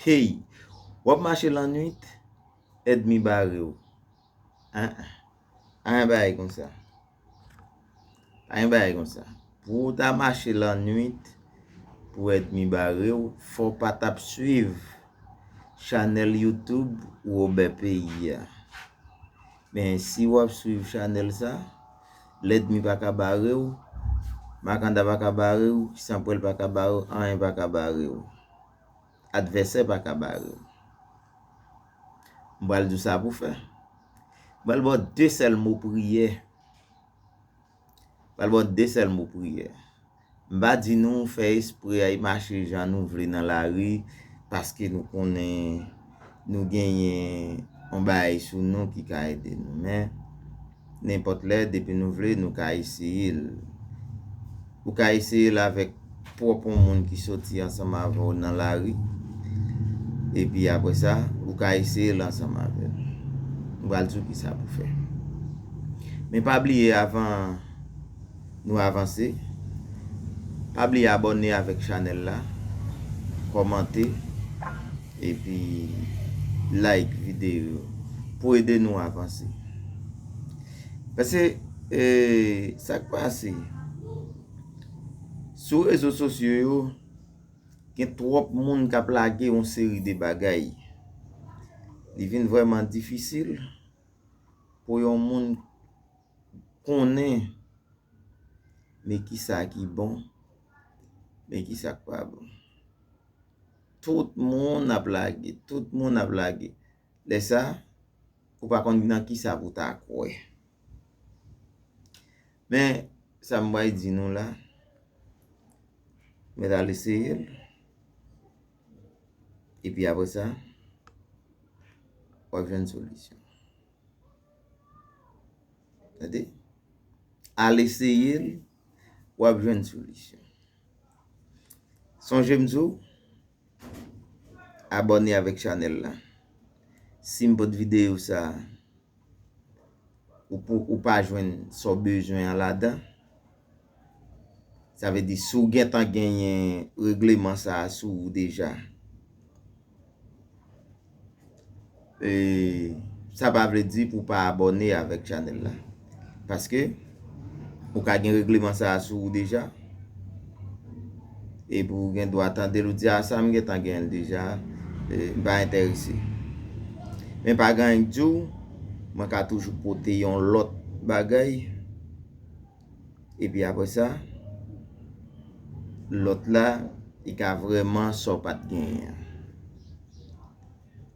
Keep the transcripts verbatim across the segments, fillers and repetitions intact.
K. W ap mache lannwit, ènmi bare w. An, an. Pa gen bagay konsa. Pa gen bagay konsa. Pou w ta mache lannwit, pou ènmi bare w, fò w pa t ap swiv chanèl YouTube Wobè Peyi a. Men si w ap swiv chanèl sa, lènmi pa ka bare w, makanda pa ka bare w, sanpwèl pa ka bare w, anyen pa ka bare w. Advèsè pa ka bare w. M pral di w sa pou fè. M pral ba w de sèl mo priyè. M pral ba w de sèl mo priyè. M pa di nou fè espre al mache jan nou vle nan lari, paske nou konnen nou genyen yon bagay sou nou ki ka ede nou. Men, nenpòt lè, depi nou vle, nou ka eseye l. Ou ka eseye l avèk pwòp yon moun ki soti ansanm avè w nan lari. Epi apre sa, ou ka eseye l ansanm avè l. M pral di w kisa pou fè. Men pa bliye, avan nou avanse, pa bliye abòne avèk chanèl la, kòmante, epi like videyo pou ede nou avanse. Paske, e, sa k pase, sou rezo sosyo yo, gen twòp moun k ap lage yon seri de bagay. Li vin vrèman difisil pou yon moun konnen men kisa ki bon, men kisa k pa bon. Tout moun ap lage, tout moun ap lage. Lè sa, ou pa konn nan kisa pou ta kwè. Men, sa m pral di nou la, mèt al eseye l. Epi apre sa, w ap jwenn solisyon. Tande? Al eseye l, w ap jwenn solisyon. Sonje m di w, abòne avèk chanèl la. Si m pote videyo sa, ou pou, ou pa jwenn sa w bezwen an ladan, sa vle di si w gentan genyen regleman sa a sou ou deja, e, sa pa vle di pou w pa abòne avèk chanèl la. Paske ou ka gen regleman sa a sou ou deja. Epi w gen dwa tande l, ou di, "A, sa m gentan genyen l deja, e, m pa enterese." Men pa gen anyen k di w, mwen ka toujou pote yon lòt bagay. Epi apre sa, lòt la, li ka vrèman sa w pa t genyen an.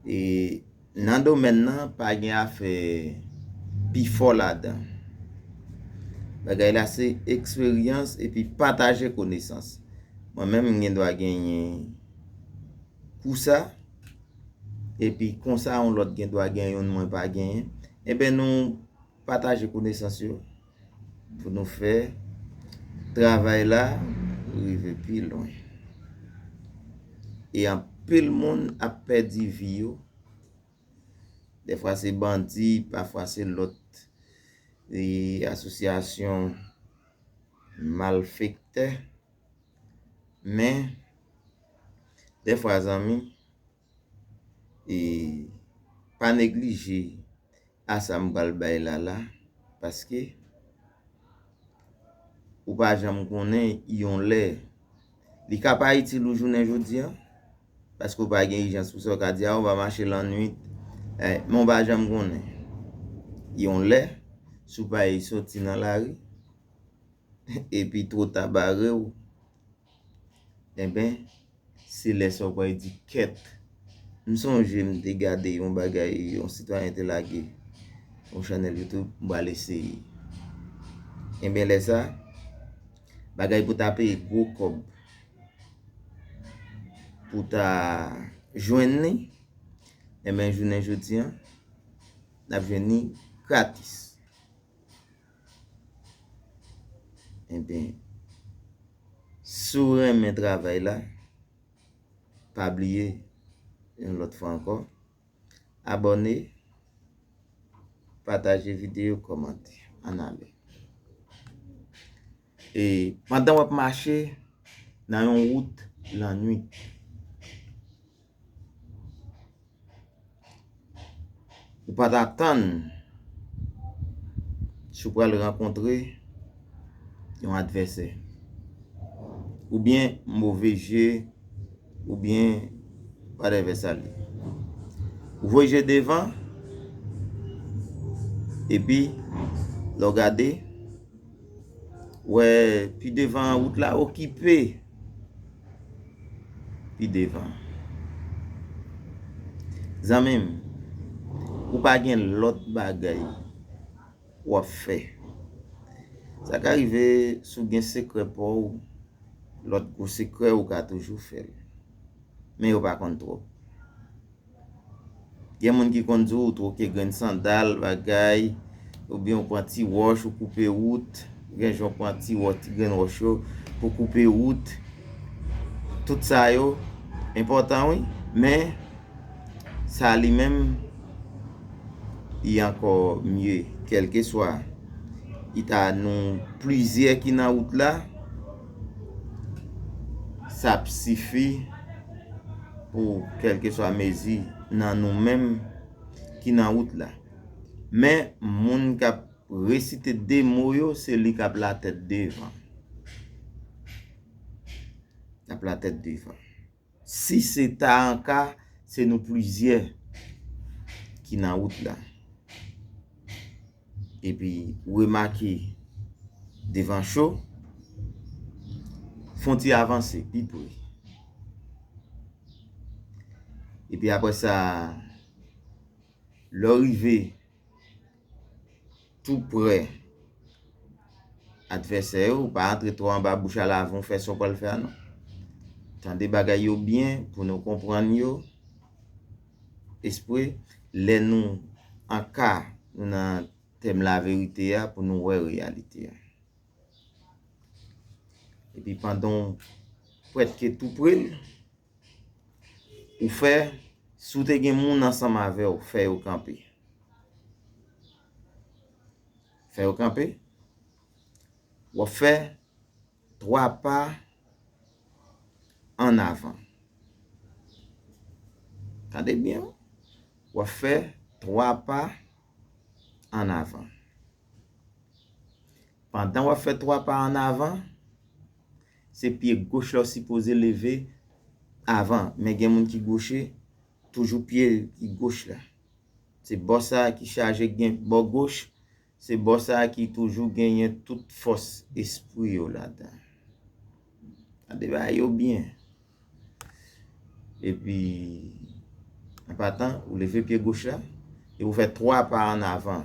E nan domèn nan, pa gen afè pifò ladan. Bagay la se eksperyans epi pataje konesans. Mwen menm, m gen dwa genyen kou sa, epi konsa yon lòt gen dwa gen youn mwen pa genyen. Enben, nou pataje konesans yo pou nou fè travay la rive pi lwen. E anpil moun ap pèdi vi yo. Dèfwa se bandi, pafwa se lòt, e, asosyasyon malfektè. Men, dèfwa, zanmi, e, pa neglije a sa m pral bay la la, paske ou pa janm konnen yon lè. Li ka pa itil ou jounen jodi a, paske w pa gen ijans pou sa, w ka di, "A, w pa mache lannwit." Eh, men w pa janm konnen. Yon lè, si w pa soti nan lari, epi twò ta bare w, enben, se lè sa w pral di, "Kèt." M sonje m te gade yon bagay, yon sitwayen te lage yon chanèl YouTube, m pral eseye. Enben, lè sa, bagay pou ta peye gwo kòb, pou ta jwenn li, enben, jounen jodi a, n ap jwenn li gratis. Enben, si w renmen travay la, pa bliye, yon lòt fwa ankò, abòne, pataje videyo, kòmante. Ann ale. E pandan w ap mache nan yon wout lannwit, pa t atann si w pral rankontre yon advèsè, oubyen move je, oubyen whatever sa l ye. Ou voye je devan, epi lè w gade, wè pi devan wout la okipe. Pi devan. Zanmi m, ou pa gen lòt bagay w ap fè. Sa ka rive si w gen sekrè pa w, lòt gwo sekrè ou ka toujou fè l. Men yo pa konn twòp. Gen moun ki konn di w twoke grenn sandal, bagay, oubyen w pran ti wòch, ou koupe wout, gen jan w pran ti wòch, ti grenn wòch yo pou koupe wout. Tout sa yo enpòtan wi, men sa li menm, li ankò mye. Kèlkeswa eta nou plizyè ki nan wout la, sa ap sifi pou kèlkeswa mezi nan nou menm ki nan wout la. Men moun k ap resite de mo yo, se li k ap latèt devan. K ap latèt devan. Si se ta an ka, se nou plizyè ki nan wout la. Epi ou remake devan cho, fè yon ti avanse pi pre. Epi apre sa, lè w rive tou prè advèsè yo, ou pa antre twò anba bouch al avan w fè sa w pral fè a non. Tande bagay yo byen pou nou konprann yo espre. Lè nou an ka, nou nan tèm laverite a pou nou wè reyalite a. Epi pandan w prèske tou pre l, ou fè, si w te gen moun ansanm avè w, fè yo kanpe. Fè yo kanpe. W ap fè twa pa ann avan. Tande byen wi. W ap fè twa pa ann avan. Pandan w ap fè twa pa ann avan, se pye goch la w sipoze leve avan. Men gen moun ki goche, toujou pye ki goch la. Se bò sa a ki chaje gen bò goch, se bò sa a ki toujou genyen tout fòs espri yo ladan. Tande bagay yo byen. Epi, an patan, ou leve pye goch la, e ou fè twa pa ann avan.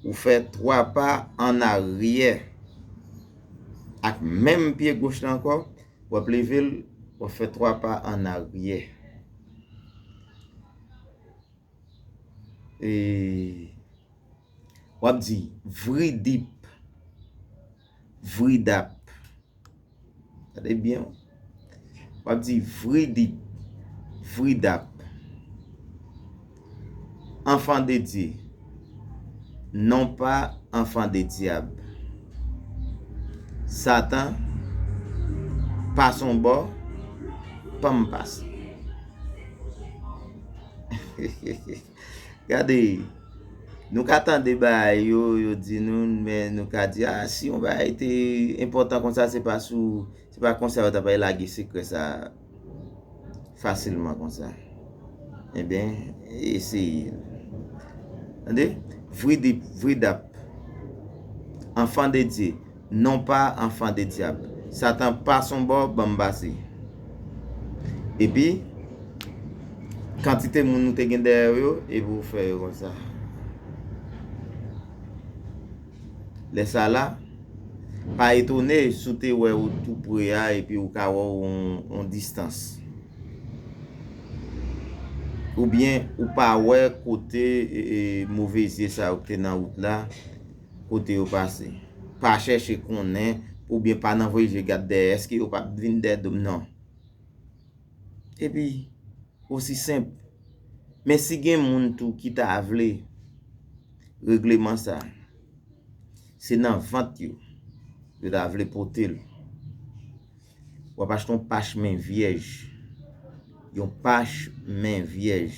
Ou fè twa pa ann aryè. Ak menm pye goch la ankò, w ap leve l, w ap fè twa pa ann aryè. E w ap di, vridip, vridap. Gade byen. W ap di, vridip, vridap. Enfant de Dieu, non pas enfant de diable. Satan, pase yon bò, ban m pase. Gade, nou ka tande bagay yo, yo di nou, men nou ka di, a, si yon bagay te enpòtan konsa, se pa sou, se pa konsa yo ta pral lage sekrè sa fasilman konsa. Ebyen, eseye. Tande? Vridip, vridap. Enfant de Dieu, non pas enfant de diable. Satan, pase yon bò, ban m pase. Epi, kantite moun nou te gen dèyè yo, epi ou fè yo konsa. Lè sa la, pa etone si w te wè ou tou pre a, epi ou ka wè w yon, yon distans. Oubyen ou pa wè kote, e, e, move zye sa yo ki te nan wout la, kote yo pase. Pa chèche konnen, oubyen pa nan voye je gad dèyè, èske yo p ap vin dèyè do m? Non. Epi, osi senp. Men si gen moun tou ki ta vle regleman sa, se nan vant yo, yo ta vle pote l. W ap achte yon pachemen vyèj. yon pachemen vyèj.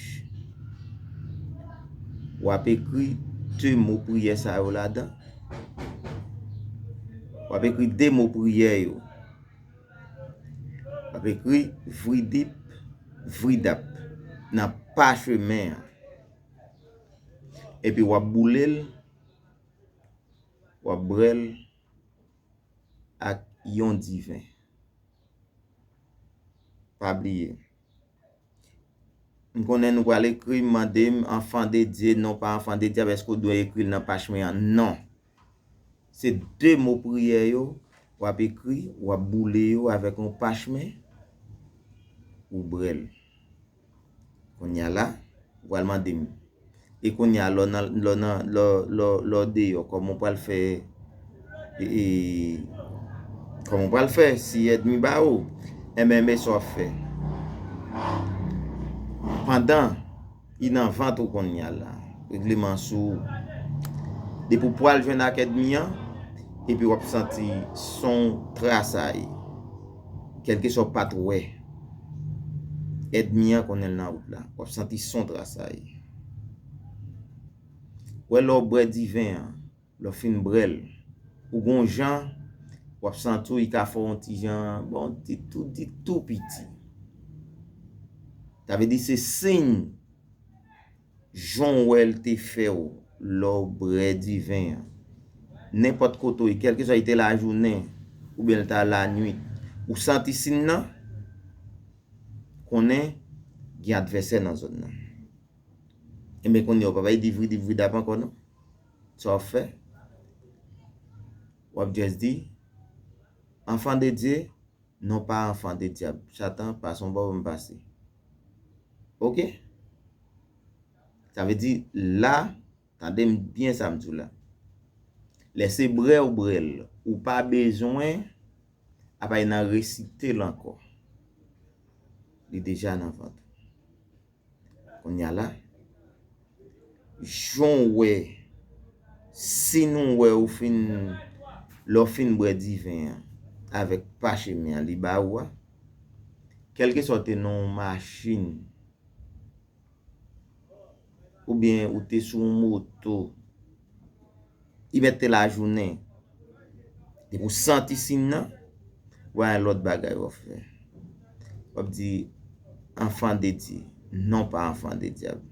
W ap ekri de mo priyè sa yo ladan. W ap ekri de mo priyè yo. W ap ekri vridip, vridap nan pachemen an. Epi w ap boule l, w ap brè l ak yon diven. Pa bliye. M konnen nou pral ekri m, mande m, Enfant de Dieu, non pa Enfant de Diable, èske w dwe ekri l nan pachemen an? Non. Se de mo priyè yo, w ap ekri, w ap boule yo avèk yon pachemen, ou brè l. Kounye a la, ou pral mande m. E kounye a, lè w nan, lè w nan, lè w, lè w, lè w deyò, kòman w pral fè, e, e, kòman w pral fè si ènmi ba ou? Enben, men sa w ap fè. Pandan li nan vant ou kounye a la, regleman sou ou. Depi w pral jwenn ak ènmi an, epi w ap santi son trasay. Kèlkeswa w pa t wè, ènmi an konnen l nan wout la. W ap santi son trasay. Wè lè w bwè diven an, lè w fin brè l, ou gon jan, w ap santi w, li ka fè w yon ti jan, bon, ti tou, ti tou piti. Sa vle di se siy jan w wè l te fè w lè w bwè diven an. Nenpòt kote w ye, kèlkeswa li te lajounen oubyen l ta lannuit, ou santi siy nan, konnen gen advèsè nan zòn nan. Enben, kounye a, w pa bay di vridip vridap ankò, non. Sa w ap fè? W ap just di, Enfant de Dieu, non pa Enfant de Diable. Satan, pase yon bò, ban m pase. Oke? Sa vle di, la, tande m byen sa m di w la. Lè se brè w brè l, ou pa bezwen, apa nan resite l ankò. Li deja nan vant ou. Kounye a la, jan w wè, si nou wè ou fin, lè w fin bwè diven an avèk pachemen an li ba ou a, kèlkeswa w te nan yon machin, oubyen ou te sou yon moto, li mèt te lajounen, depi w santi siy nan, w a yon lòt bagay w ap fè. W ap di, Enfant de Dieu, non pa Enfant de Diable.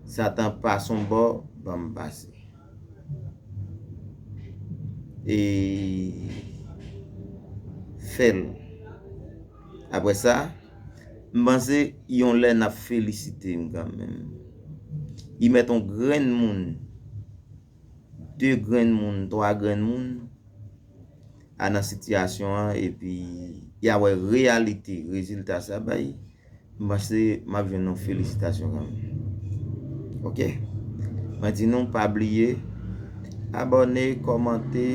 Satan, pase yon bò, ban m pase. E fè l. Apre sa, m panse yon lè n ap felisite m kanmenm. Li mèt yon grenn moun, de grenn moun, twa grenn moun a nan sitiyasyon an, epi y a wè reyalite, rezilta sa bay, m panse m ap jwenn yon felisitasyon kanmenm. Oke? Mwen di nou, pa bliye, abòne, kòmante,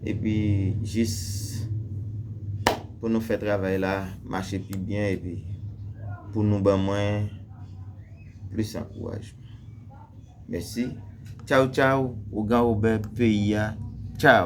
epi jis pou nou fè travay la mache pi byen, epi pou nou ban mwen plis ankourajman. Mèsi. Tchaw, tchaw, ougan Wobè, peyi a. Tchaw.